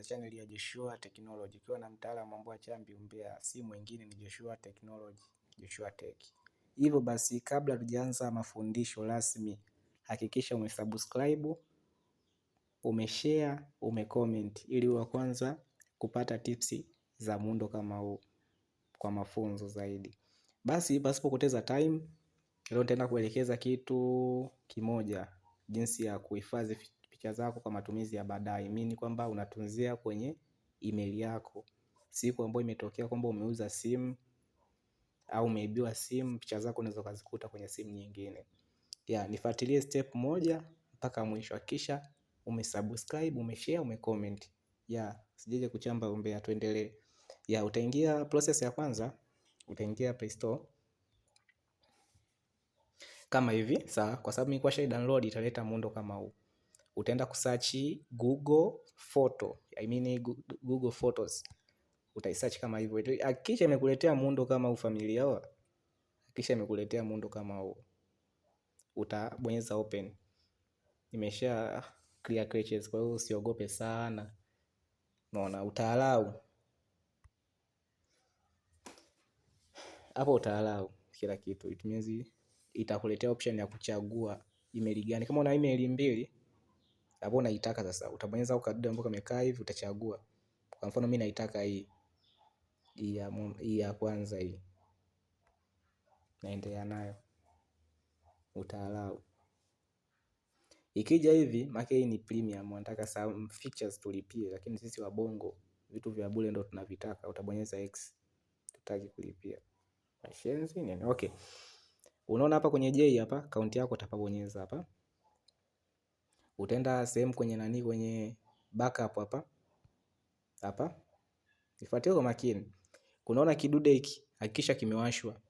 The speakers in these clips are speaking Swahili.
za channel ya Joshua Technology. Ukiwa na mtaalamu mambo ya chambi umbea, si mwingine ni Joshua Technology, Joshua Tech. Hivyo basi, kabla tujaanza mafundisho rasmi, hakikisha umesubscribe, umeshare, umecomment ili wa kwanza kupata tips za muundo kama huu kwa mafunzo zaidi. Basi pasipo kupoteza time, leo nitaenda kuelekeza kitu kimoja, jinsi ya kuhifadhi picha zako kwa matumizi ya baadaye. Meaning kwamba unatunzia kwenye email yako. Siku ambayo imetokea kwamba umeuza simu au umeibiwa simu, picha zako unaweza ukazikuta kwenye simu nyingine. Yeah, nifuatilie step moja mpaka mwisho. Hakikisha umesubscribe, umeshare, umecomment. Yeah, sijaje kuchamba umbea, tuendelee. Yeah, utaingia process ya kwanza, utaingia Play Store kama hivi, sawa. Kwa sababu mimi kwa download italeta muundo kama huu. Utaenda kusearch Google Photo, I mean Google Photos. Utaisearch kama hivyo. Hakikisha imekuletea muundo kama huu familia. Hakikisha imekuletea muundo kama huu. Utabonyeza open. Nimesha clear caches, kwa hiyo usiogope sana. Unaona utaalau. Hapo utaalau kila kitu. It means itakuletea option ya kuchagua email gani. Kama una email mbili hapo unaitaka sasa, utabonyeza kadude ambako kamekaa hivi, utachagua. Kwa mfano mimi naitaka hii hii ya kwanza hii, naendelea nayo utaalau. Ikija hivi, maana hii ni premium, wanataka some features tulipie, lakini sisi wabongo vitu vya bure ndo tunavitaka. Utabonyeza X, tutaki kulipia. Shenzi nini? Okay. Unaona hapa kwenye J hapa akaunti yako utapabonyeza hapa. Utaenda sehemu kwenye nani, kwenye backup hapa. Hapa. Nifuatie kwa makini. Kunaona kidude hiki, hakikisha kimewashwa.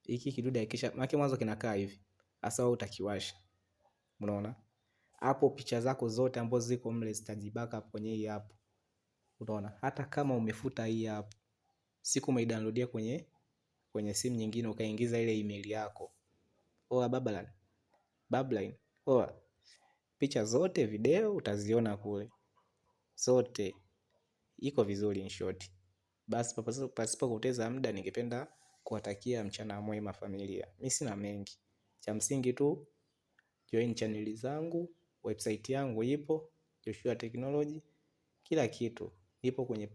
Hiki kidude hakikisha, maana mwanzo kinakaa hivi. Sasa wewe utakiwasha. Unaona? Hapo picha zako zote ambazo ziko mle zitajibackup kwenye hii app. Unaona? Hata kama umefuta hii app, siku umeidownloadia kwenye simu nyingine ukaingiza ile email yako. Oa bablan. Babline. Oa. Picha zote, video utaziona kule. Zote. Iko vizuri in short. Basi pasipo kupoteza muda, ningependa kuwatakia mchana mwema familia. Mimi sina mengi. Cha msingi tu join channel zangu, website yangu ipo Joshua Technology, kila kitu nipo kwenye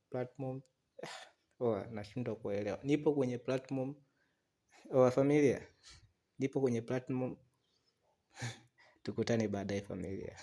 platform. Oh, nashindwa kuelewa. Nipo kwenye platform. Oh, familia. Nipo kwenye platform. Tukutane baadaye familia.